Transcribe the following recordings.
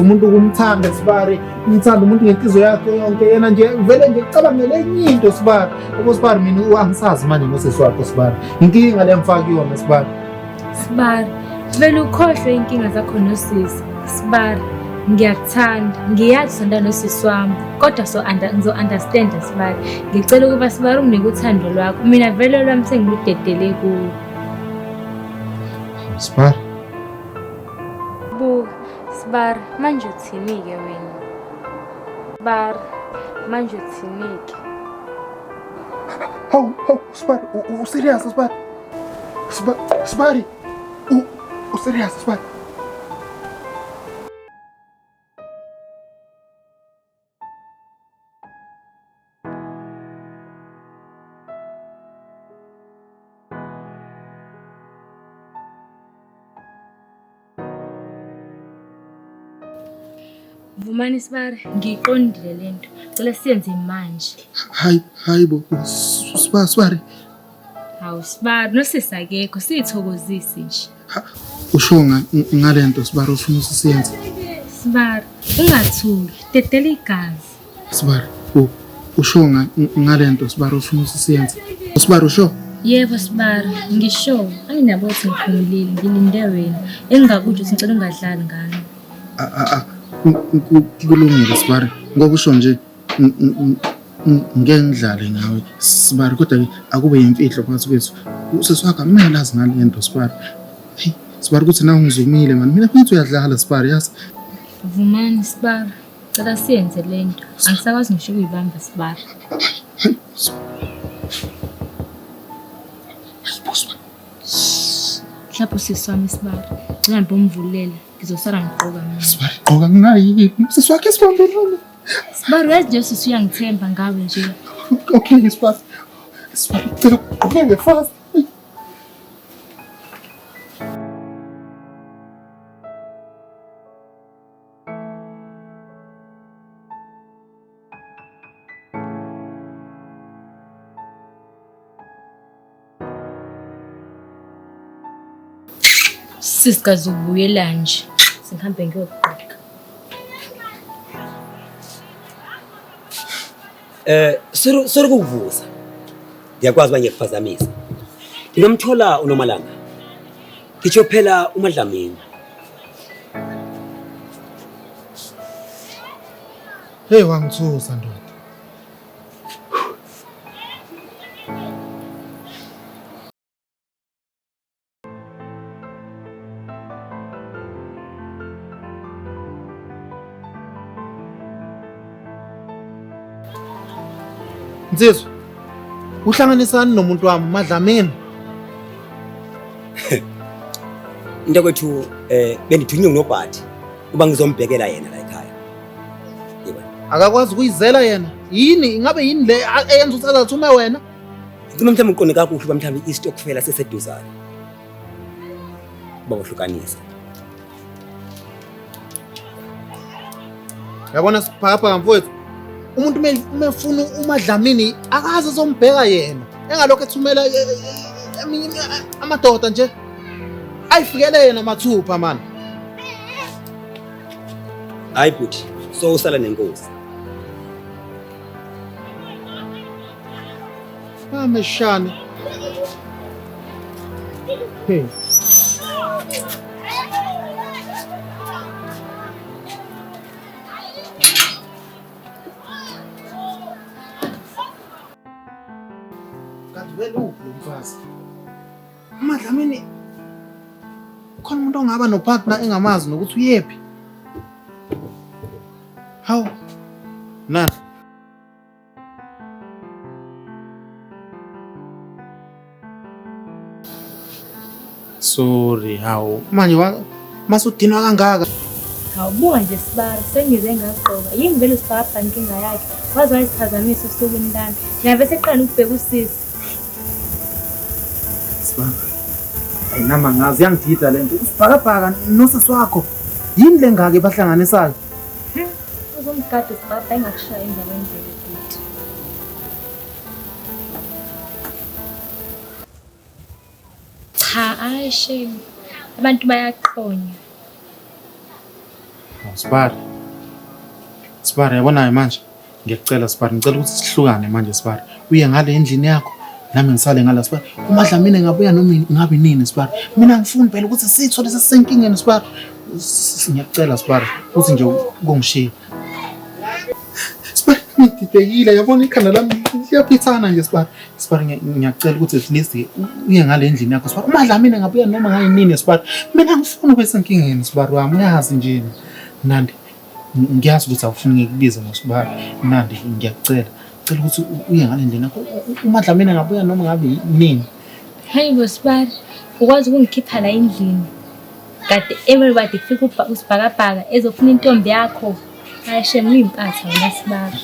Yazi umuntu ukumthanda sibari, umthanda umuntu ngenhliziyo yakhe yonke yena nje vele nje kucabangele enye into sibari. Yabo sibari mina angisazi manje nosisi wakho sibari. Inkinga le ngifaka kuyona sibari. Sibari, vele ukhohlwe inkinga zakho nosisi. Sibari, ngiyakuthanda, ngiyazi usanda nosisi wami, kodwa so ngizo-understanda Sibari. Ngicela ukuba Sibari unginike uthando lwakho. Mina vele lwami sengiludedele kuwe. Sibari. Buka, Sibari, manje uthini-ke wena? Sibari, manje uthini-ke? Hawu, hawu, Sibari, userious Sibari? Sibari, userious Sibari? Vumani Sibari, ngiyiqondile lento. Cela siyenze manje. Hayi, hayi bo, Sibari. Hawu Sibari, nosisi akekho, siyithokozise nje. Usho ngalento Sibari ufuna usiyenze. Sibari, ungathuki, dedela igazi. Sibari, usho ngalento Sibari ufuna usiyenze. Sibari usho? Yebo Sibari, ngisho anginabo ukuthi ngiphumulile, ngilinde wena. Engingakusho ukuthi ngicela ungadlali ngami. Kulungile Sibari, ngoba usho nje ngeke ngidlale ngawe Sibari, kodwa-ke akube yimfihlo phakathi kwethu. Usisi wakho akumele azi ngale nto Sibari. Hey, Sibari ukuthi nawe ngizumile mani. Mina futhi uyadlala Sibari yazi. Vumani Sibari, cela siyenze le nto. Angisakwazi ngisho ukuyibamba Sibari. Mhlawumbe usisi wami Sibari, ngicela nje umvulela. Ngizosala ngigqoka mina. Sibari gqoka ngingayini. Usisi wakhe sibambelana. Sibari uyazi nje usisi uyangithemba ngawe nje. Okay Sibari. Sibari cela ugqoke fast. Sisi kazobuyela nje. Sengihambe ngiyogqoka. Sorry sorry ukukuvusa. Ngiyakwazi uba ngiyakuphazamisa. Nginomthola uNomalanga. Ngitsho phela uMadlamini. Hey wangithusa ndoda. Nsizwa, uhlanganisani nomuntu wami uMadlamini? Mntakwethu bendithunywe ngunobhathi uba ngizombhekela yena la ekhaya. Yebo. Akakwazi ukuyizela yena. Yini ingabe yini le eyenza ukuthi azathume wena? Ngicela mhlawumbe uqonde kakuhle uba mhlawumbe istokfela seseduzane. Uba uhlukanise. Yabona siphapha mfowethu. Umuntu uma efuna uMadlamini akaze azombheka yena. Engalokho ethumela eminye amadoda nje. Ayifikele yena mathupha man. Hayi bhuti, so usala nenkosi. Ameshane. Hey. Kanti vele uphi lo mfazi? UMadlamini khona umuntu ongaba nopartner engamazi nokuthi uyephi. Hawu. Na. Sorry, hawu. Manje masudinwa kangaka. Hawu buka nje Sibari, sengize ngagqoka. Yini vele usibhabha inkinga yakhe? Waze wayiphazamisa osukwini lami. Ngiyave seqala ukubheka usisi. Sibari. Ayi nama ngazi yangidida lento. Usibhakabhaka nosisi wakho. Yini le ngaka ebahlanganisayo? Uzomgada usibhabha engakushaya emva kwendlela bhuti. Cha, ayi shame. Abantu bayaqonya. Sibari. Sibari yabona manje. Ngiyakucela Sibari, ngicela ukuthi sihlukane manje Sibari. Uye ngale endlini yakho, nami ngisale ngala Sibari. UMadlamini engabuya noma ngabe nini Sibari. Mina ngifuni phela ukuthi sithole sesisenkingeni Sibari. Ngiyakucela Sibari, uthi nje ukungishiya. Sibari, ngididekile yabona ikhanda lami liyaphithana nje Sibari. Sibari ngiyakucela ukuthi at least uye ngale endlini yakho Sibari. UMadlamini engabuya noma ngayinini Sibari. Mina ngifuni ube senkingeni Sibari wami, uyazi nje. Nandi, ngiyazi ukuthi awufuni ngikubize ngoSibari. Nandi, ngiyakucela. Cela ukuthi uye ngale ndlela yakho. UMadlamini angabuya noma ngabe nini. Hayi bo Sibari, ukwazi ukungikhipha la endlini. Kade everybody kufika usibhakabhaka ezofuna intombi yakho. Hayi shem uyimpatha wena Sibari.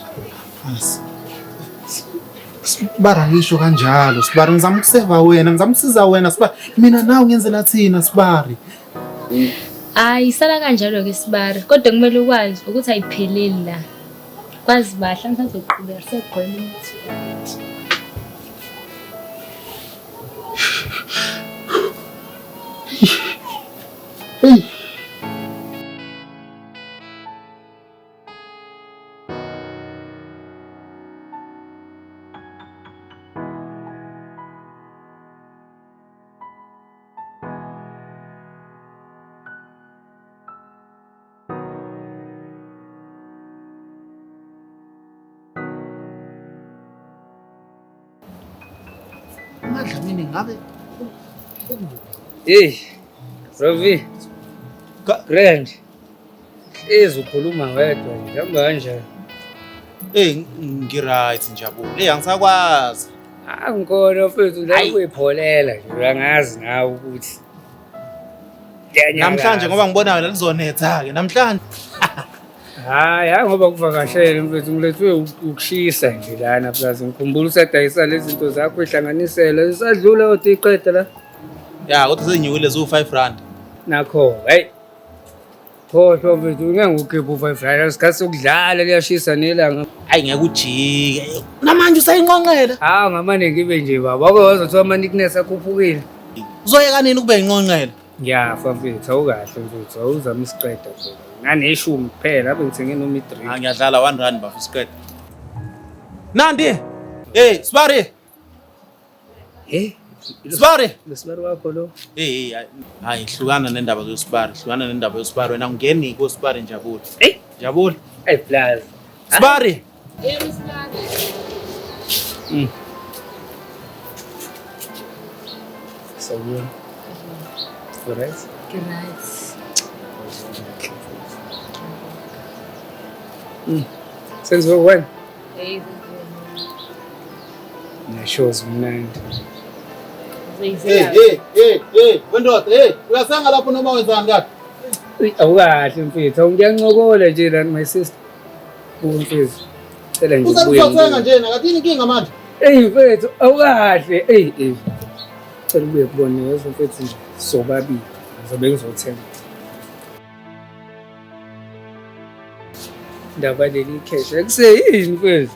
Sibari angisho kanjalo. Sibari ngizama ukuseva wena, ngizama ukusiza wena Sibari. Mina nawe ngenzela thina Sibari. Hayi sala kanjalo ke Sibari, kodwa kumele ukwazi ukuthi ayipheleli la. Kwazi bahle ngisazoqhubeka segqwele imithi. Hey. UMadlamini ngabe Hey, Rovi. Grand. Hlezi ukhuluma wedwa nje, hamba kanjani? Hey, ngi-right Njabulo. Hey, angisakwazi. Angikhona mfethu la kuyipholela nje, uyangazi nawe ukuthi Namhlanje ngoba ngibona wena lizonetha-ke namhlanje. Hayi, hayi ngoba kuvakashele mfethu ngilethwe ukushisa nje lana plus ngikhumbula usadayisa lezi zinto zakho ihlanganisela isadlula kodwa iqeda la. Ya, kodwa sezinyukile ziwu-5 rand. Nakho, hey. Khohlwa mfethu ngeke ngukhiphe u-5 rand isikhathi sokudlala liyashisa nelanga. Hayi ngeke ujike. Namanje usayinqonqela. Hawu ngamane ngibe nje baba. Wake wazothiwa ama-nickness akhuphukile. Uzoyeka nini ukube yinqonqela? Ngiyafa mfethu, awukahle mfethu, awuzame isiqeda phela. Nganeshumi kuphela, abe ngithenge noma i-drink. Ah, ngiyadlala 1 rand bafo isiqeda. Nandi. Hey, Sibari. Hey, Sibari. lo Sibari wakho lo. Hey, hey, hayi hlukana nendaba yoSibari, hlukana nendaba yoSibari wena ungeni koSibari Njabulo. Hey. Njabulo. Hey, plus. Sibari. Yebo Sibari. Sawubona. Alright. Right. Senziwe wena? Hey. Neshows mnandi. Hey, hey, hey, hey, wendoda, hey, uyasenga lapho noma wenzani kade? Uy, awukahle mfethu, awu ngiyancokola nje lana my sister. Buka mfethu. Cela nje ubuye. Usathenga nje na kathi inkinga manje. Ey mfethu, awukahle. Ey, ey. Cela ubuye kubone yezwa mfethu nje sobabili. Ngizobe ngizothenga. Ndaba leli kheshe kuseyini mfethu?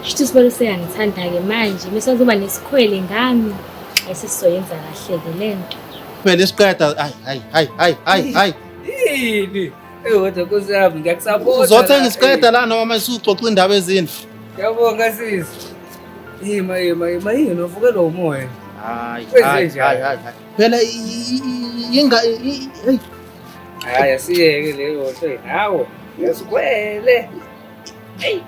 Shuthi Sibari useyangithanda-ke manje, bese kuzoba nesikhwele ngami. Ayisesizoyenza kahle-ke le nto. Phela isiqeda, hayi, hayi, hayi, hayi, hayi, hayi. Yini? Ey kodwa Nkosi yami ngiyakusapota. Uzothenga isiqeda la noma manje usuxoxa indaba ezinde. Ngiyabonga sisi. Yima yima yima yini uvukelwa umoya. Hayi, hayi, hayi, hayi. Phela inga hey. Hayi asiyeke leyo nto nawe. Ngiyasikwele. Hey.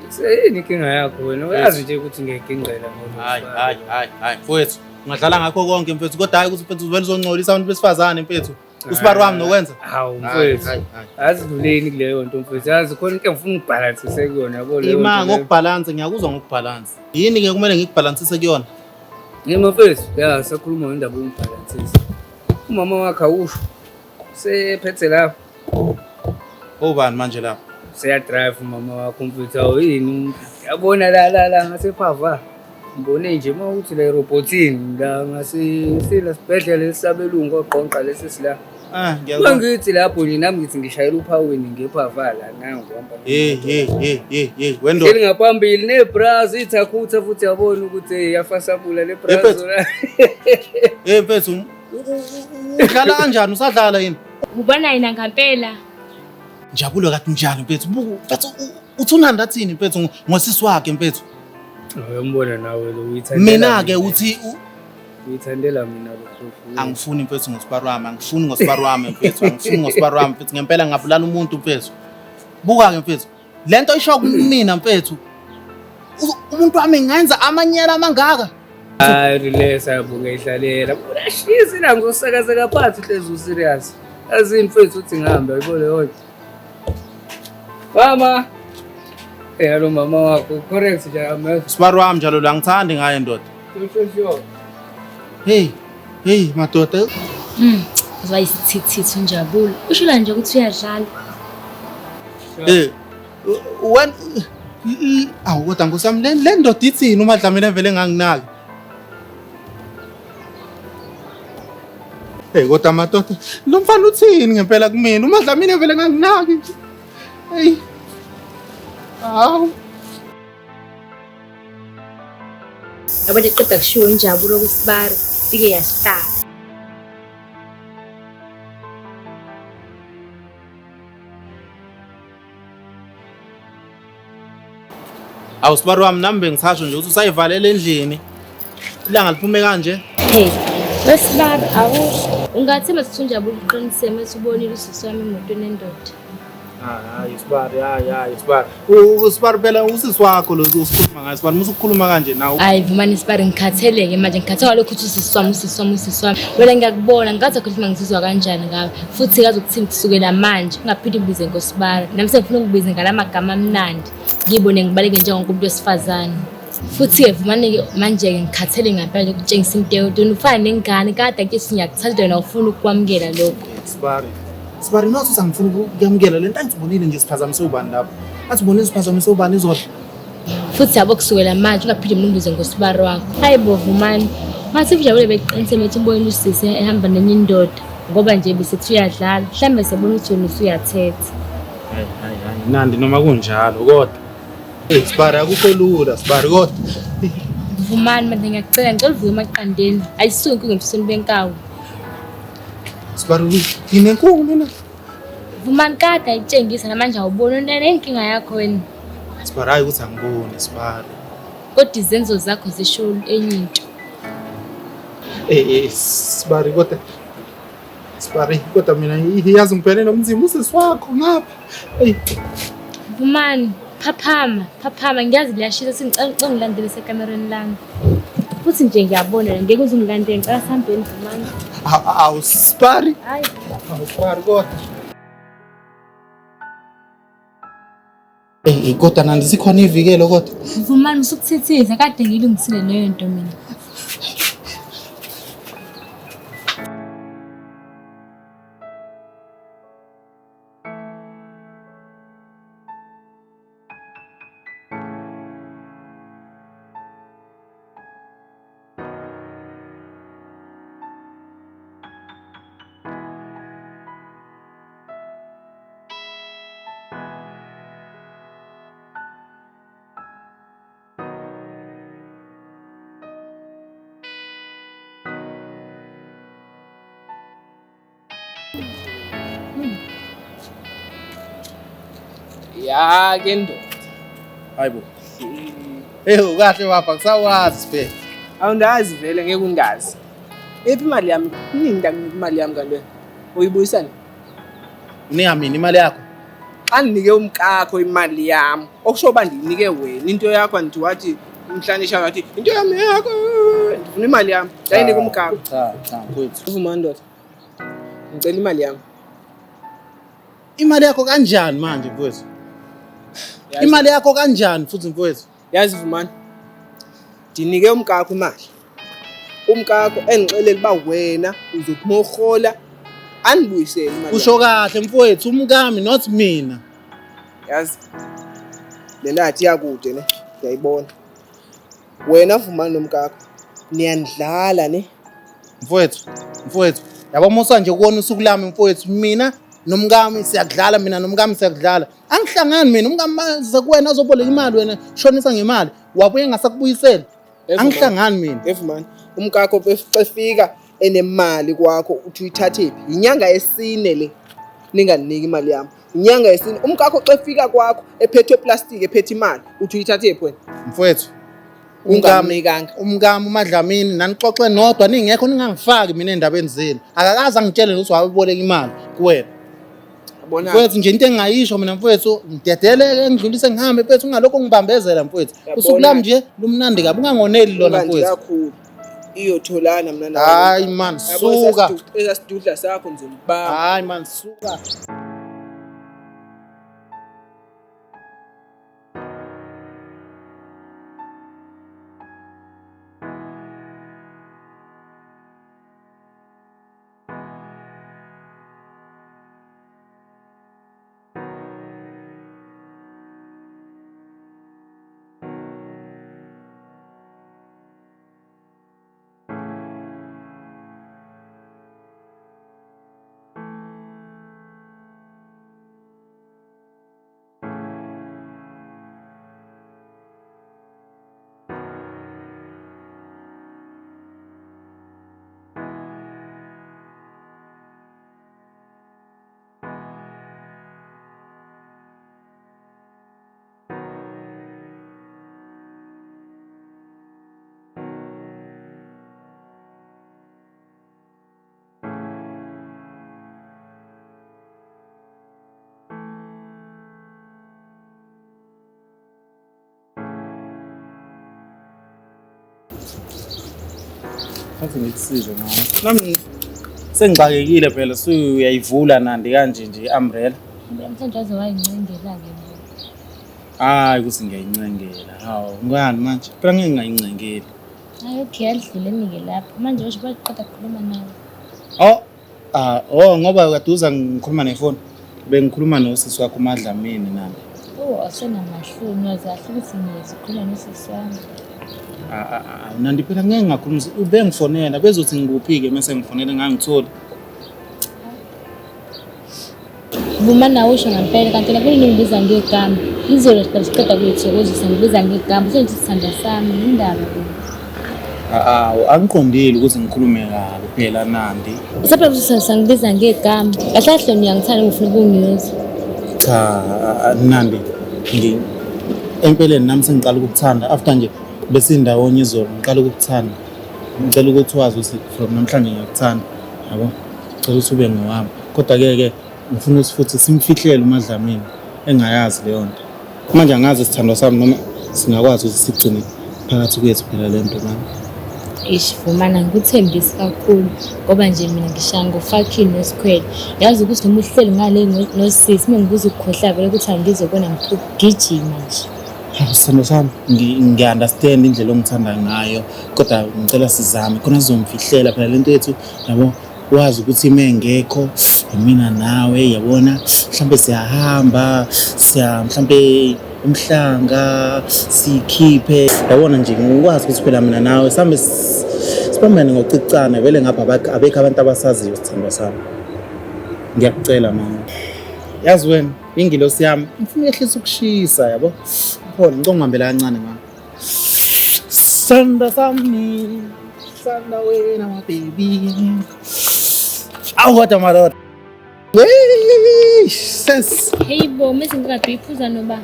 Seyini inkinga yakho wena uyazi nje ukuthi ngiyagingqela ngoba. Hayi, hayi, hayi, hayi mfowethu. Ungadlala ngakho konke mfethu kodwa hayi ukuthi mfethu uvele uzongcolisa abantu besifazane mfethu. Usibari wami nokwenza. Hawu mfethu. Azidluleni kuleyo nto mfethu. Yazi khona into engifuna ukubhalansise kuyona yabo leyo. Ima ngokubhalansa, ngiyakuzwa ngokubhalansa. Yini ke kumele ngikubhalansise kuyona? Yebo mfethu, ya sakhuluma ngendaba yokubhalansisa. Umama wakhe awusho. Sephethe lapho. Obani manje lapho? Seya drive umama wakho mfethu awuyini. Yabona la la la ngasephava. Ngibone nje uma uthi la erobotini la ngasesila sibhedlela esabelungu oqonqa lesi sila. Ah, ngiyakuzwa. Ngithi lapho nje nami ngithi ngishayela uphawini ngephava la nangu ngihamba. Hey, hey, hey, hey, hey, wendoda. Hleli ngaphambili nebras ithakhutha futhi yabona ukuthi hey yafasabula le bras. Hey mfethu, Udlala kanjani usadlala yini? Ubona yena ngempela. Njabulo kathi njani mfethu? Buku mfethu uthi unandi athini mfethu ngosisi wakhe mfethu. Uyambona nawe lo uyithandela. Mina ke uthi uyithandela mina lo. Angifuni mfethu ngosibari wami, angifuni ngosibari wami mfethu, angifuni ngosibari wami mfethu ngempela ngabulala umuntu mfethu. Buka ke mfethu. Lento isho kumina mfethu. Umuntu wami ngenza amanyela amangaka. Hayi relax yabo ngiyayihlalela. Uyashisa la ngizosakazeka phansi uhlezi userious. Yazini mfethu uthi ngihambe yabo leyo nto. Mama. Eh lo mama wakho correct nje amazwi. Sibari wami njalo la ngithandi ngaye ndoda. Sure sure. Hey, hey madoda. Uzwa isithithithi unjabulo. Usho la nje ukuthi uyadlala. Eh when awu kodwa nkosami le ndoda ithini uma Dlamini vele enganginaki. Hey kodwa madoda lo mfana uthini ngempela kumina uma Dlamini vele enganginaki nje. Hey. Awu. Yabo nje qeda kushiwo injabulo kusibari fike yahlala. Awu sibari wami nami bengisasho nje ukuthi usayivalela endlini. Ilanga liphume kanje. Hey, wesibari awusho. Ungathi mase unjabulo uqiniseke mase ubonile usisi wami emotweni endoda. Hayi sibari, hayi hayi sibari. Usibari phela usisi wakho lo usikhuluma ngaye sibari musukukhuluma kanje nawe. Hayi vumani sibari ngikhatheleke manje ngikhathele lokhu ukuthi usisi wami usisi wami usisi wami. Wena ngiyakubona ngathi ukuthi ngizizwa kanjani ngawe. Futhi kazi ukuthi kusukela manje ungaphinde ungibize ngosibari. Nami sengifuna ukubiza ngalamagama amnandi. Ngibone ngibaleke njengomuntu wesifazane. Futhi ke vumani manje ke ngikhathele ngempela ukutshengisa into eyodwa. Ufana nengane kade ke singakuthanda wena ufuna ukwamukela lokho. Sibari. Sibari not ukuthi angifuni ukuyamukela lento angibonile nje siphazamise ubani lapho. Athi ubonile siphazamise ubani izodla. Futhi yabo kusukela manje ungaphinde umnumbuze ngosibari wakho. Hayi bo vumani. Ngathi ujabule beqinise methi ubonile usisi ehamba nenye indoda ngoba nje bese uyadlala. Mhlambe sebona ukuthi wena usuyathetha. Hayi hayi hayi Nandi noma kunjalo kodwa. Hey Sibari akukho lula Sibari kodwa. Vumani manje ngiyacela ngicela uvuke emaqandeni. Ayisuki inkungu ebusweni benkawu. Sibari nginenkungu mina. Vumani kade ayitshengisa namanje awuboni nenkinga yakho wena. Sibari hayi ukuthi angiboni Sibari. Kodwa izenzo zakho zisho enye into. Eh Sibari kodwa Sibari kodwa mina iyazi ngibhene nomzimba usisi wakho ngapha. Hey Vumani phaphama phaphama ngiyazi liyashisa singicela ngilandele sekamereni lami. Futhi nje ngiyabona ngeke uze ungilandele ngicela sihambeni Vumani. Awu Sibari. Hayi. Awu Sibari kodwa. Eh kodwa Nandi sikhona ivikelo kodwa. Vumani usukuthithiza kade ngilungisile leyo nto mina. Ya ke ndoda. Hayibo. Hey ukahle baba kusawazi phela. Awundazi vele ngeke ungazi. Iphi imali yami? Nini ndakunika imali yami kanti wena? Uyibuyisana? Unika mina imali yakho? Xa ndinike umkakho imali yami, okusho uba ndiyinike wena into yakho andithi wathi umhlanisha wathi into yami yakho ndifuna imali yami. Ndayinika umkakho. Cha, cha mfowethu. Uvuma ndoda. Ngicela imali yami. Imali yakho kanjani manje mfowethu? Imali yakho kanjani futhi mfowethu? Yazi Vumani. Ndinike umkakho imali. Umkakho engixelela uba wena uzophuma urhola andibuyisele imali. Usho kahle mfowethu umkami not mina. Yazi. Le nathi iyakude ne. Ngiyayibona. Wena Vumani nomkakho niyandlala ne. Mfowethu, mfowethu, yabo musa nje kuwona usuku lami mfowethu mina nomkami siyakudlala mina nomkami siyakudlala. Angihlangani mina umkami aze kuwena azoboleka imali wena shonisa ngemali wabuye ngasakubuyisela. Angihlangani mina. Evumani umkakho efika Enemali kwakho uthi uyithathephi? Inyanga yesine le ninganiki imali yami. Inyanga yesine umkakho xa efika kwakho ephethe plastic ephethe imali uthi uyithathephi wena? Mfowethu, Ungamnikanga. Umkami uMadlamini nanixoxe nodwa ningekho ningangifaki mina endabeni zenu. Akakaze angitshele ukuthi waboleka imali kuwena. Yabona? Mfowethu nje into engingayisho mina mfowethu, ngidedeleke ngidlulise ngihambe mfowethu ungalokho ngibambezela mfowethu. Yabona? Usuku lami nje lumnandi kabi ungangoneli lona Unganti mfowethu. kakhulu. Iyotholana mina nawe. Hayi man, Yabo, suka. Esasidudla sakho ngizombamba. Hayi man, suka. Ngathi ngikusize mama. Nami sengixakekile phela suyayivula Nandi kanje nje i-umbrella. Namhlanje waze wayincengela-ke mina. Hayi ukuthi ngiyayincengela. Hawu, ngani manje? Phela ngeke ngingayincengeli. Hayi okay, adluleni-ke lapho. Manje usho baqeda kukhuluma nawe. Oh, ah, oh ngoba kade uza ngikhuluma nefoni. Bengikhuluma nosisi wakho uMadlamini Nandi. Oh, awusenamahloni, wazi kahle ukuthi ngiyeza ukukhuluma nosisi wami. Ah, ah, ah, Nandi phela ngeke ngakhuluma ubengifonela bezothi ngikuphi-ke mese ngifonela ngangitholi. Vuma nawe usho ngempela kanti lapho ngibiza ngegama. Izolo siqeda kuyithokozisa ngibiza ngegama. Usengithi sithandwa sami indaba le. Ah, ah, angiqondile ukuthi ngikhulume kabi phela Nandi. Usapha ukuthi sangibiza ngegama. Kahle kahle ngiyangithanda ngifuna ukungiyuzwa. Cha, ah, ah, Nandi, ngi empeleni nami sengiqala ukukuthanda after nje besindawonye izolo ngiqala ukukuthanda. Ngicela ukuthi wazi ukuthi from namhlanje ngiyakuthanda, yabo? Ngicela ukuthi ube ngowami. Kodwa ke ke ngifuna ukuthi futhi simfihlele uMadlamini engayazi leyo nto. Manje angazi sithandwa sami noma singakwazi ukuthi sigcine phakathi kwethu phela le nto manje. Eish Vumana ngikuthembisi kakhulu ngoba nje mina ngishaya ngofakhini nesikhwele. Yazi ukuthi noma uhleli ngale nosisi uma ngibuza ukukhohlwa vele ukuthi angizobona ngigijima nje. Hawu, Sithandwa sami, ngiya-understand indlela ongithanda ngayo, kodwa ngicela sizame khona sizomfihlela phela lento yethu, yabo, wazi ukuthi uma engekho imina nawe, yabona, mhlampe siyahamba, siya mhlampe umhlanga sikhiphe, yabona nje ngikwazi ukuthi phela mina nawe sihambe sibambane ngocicana vele ngapha abekho abantu abasaziyo sithandwa sami. Ngiyakucela mama. Yazi wena ingilosi yami ngifuna uyehlisa ukushisa yabo. Phone ngicela ungihambela kancane mama. Sanda sami, sanda wena my baby. Awu kodwa madoda. Hey, sis. Hey bo, mase ngikade uyiphuza noba.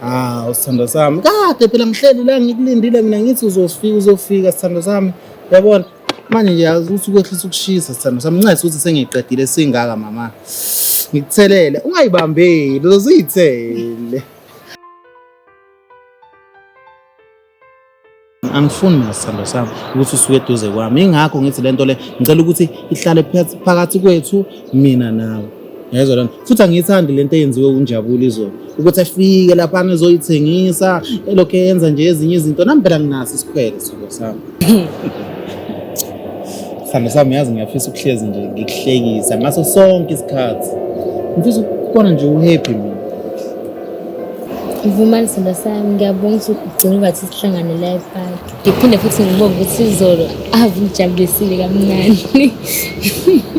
Ah, sithandwa sami. Kade phela ngihleli la ngikulindile mina ngithi uzofika uzofika sithandwa sami. Uyabona? Manje nje yazi ukuthi ukwehlisa ukushisa sithandwa sami. Ncese ukuthi sengiqedile singaka mama. Ngikuthelele, ungayibambeli, uzoziyithele. Angifuni mina sithandwa sami ukuthi usuke eduze kwami. Ingakho ngithi lento le ngicela ukuthi ihlale phakathi kwethu mina nawe. Yezwa lento. Futhi angiyithandi lento eyenziwe uNjabulo izolo. Ukuthi afike lapha ezoyithengisa, elokhu eyenza nje ezinye izinto. Nami phela nginaso isikhwele sithandwa sami. Sithandwa sami yazi ngiyafisa ukuhlezi nje ngikuhlekisa ngaso sonke isikhathi. Ngifisa ukubona nje uhappy mina. Vumani sithandwa sami, ngiyabonga ukuthi ugcine ungathi sihlangane la epaki. Ngiphinde futhi ngibonge ukuthi izolo ave ungijabulisile kamnandi.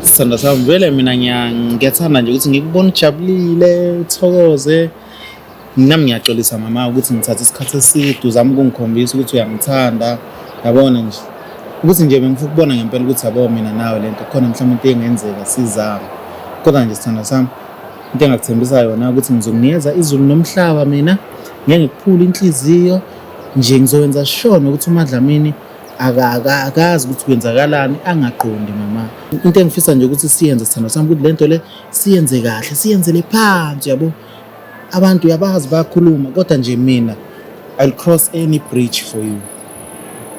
Sithandwa sami vele mina ngiyathanda nje ukuthi ngikubone ujabulile, uthokoze. Nami ngiyaxolisa mama ukuthi ngithathe isikhathi eside uzama ukungikhombisa ukuthi uyangithanda. Yabona nje. Ukuthi nje bengifuna ukubona ngempela ukuthi yabo mina nawe lento khona mhlawumbe into engenzeka sizame. Kodwa nje sithandwa sami, into engakuthembisa yona ukuthi ngizokunikeza izulu nomhlaba mina, ngeke ngikuphule inhliziyo nje ngizowenza sure nokuthi uMadlamini akazi ukuthi kwenzakalani angaqondi mama. Into engifisa nje ukuthi siyenze sithandwa sami ukuthi lento le siyenze kahle, siyenzele phansi yabo. Abantu uyabazi bayakhuluma kodwa nje mina I'll cross any bridge for you.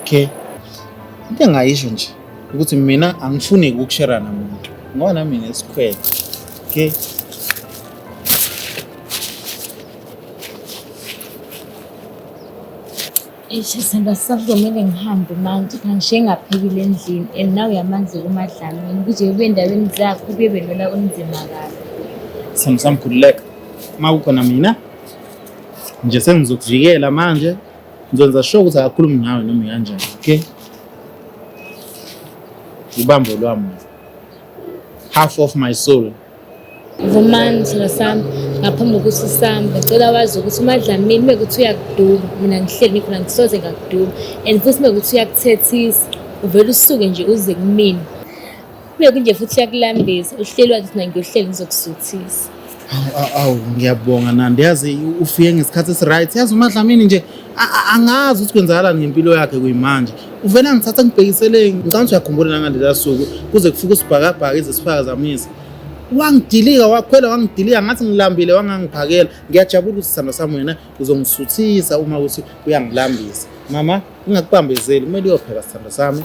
Okay? Into engayisho nje ukuthi mina angifuni ukukushare namuntu ngoba nami nginesikhwele. Okay? Eish, sithandwa sami kuzomele ngihambe manje ngishiye ngaphekile endlini and nawe uyamanzi kuMadlamini kuze kube endaweni zakho kube lona kunzima kabi. Sithandwa sami khululeka. Uma kukhona mina nje sengizokuvikela manje ngizokwenza sure ukuthi akakhulumi nawe noma ikanjani. Okay? Ubambo lwami. Half of my soul. Vumani sithandwa sami ngaphambi kokuthi sihambe ngicela wazi ukuthi uMadlamini uma kuthi uyakuduba mina ngihleli ngikhona ngisoze ngakuduba and futhi uma kuthi uyakuthethisa uvele usuke nje uze kumina. Uma kunje futhi uyakulambisa uhleli wazi ukuthi mina ngiyohleli ngizokusuthisa. Awu awu ngiyabonga Nandi yazi ufike ngesikhathi esi-right yazi uMadlamini nje angazi ukuthi kwenzakalani ngempilo yakhe kuyimanje uvele angithatha ngibhekisele ngicabanga ukuthi uyakhumbula nangaleliya suku kuze kufike usibhakabhaka ize siphakazamise wangidilika wakhwela wangidilika ngathi ngilambile wangangiphakela ngiyajabula ukuthi sithandwa sami wena uzongisuthisa uma ukuthi uyangilambisa mama ungakubambezeli kumele uyopheka sithandwa sami.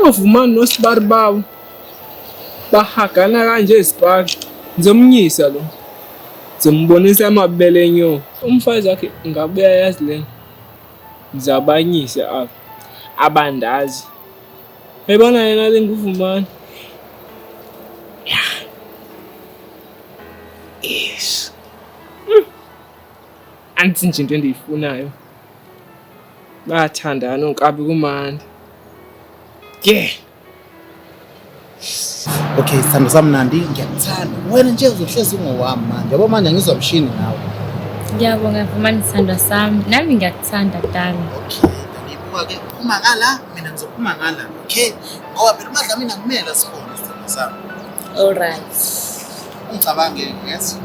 Ungavumani nosibari babo bahagana kanje isibari ngizomnyisa lo ngizombonisa amabele enyoka umfazi wakhe ngabe uyayazi le ngizabanyisa apha abandazi uyayibona yena le nguvumani ya yes anti nje into endiyifunayo Bayathandana onkabi kumandi. Yeah. Okay, sithando sami Nandi, ngiyakuthanda. Wena nje uzohlezi ungowami manje. Yabo manje angizwa mshini nawe. Ngiyabonga Vumani sithandwa sami. Nami ngiyakuthanda dala. Okay, ngibuka ke phuma ngala, mina ngizophuma ngala. Okay? Ngoba phela uMadlamini akumele asibone sithando sami. All right. Ungicabange, yes?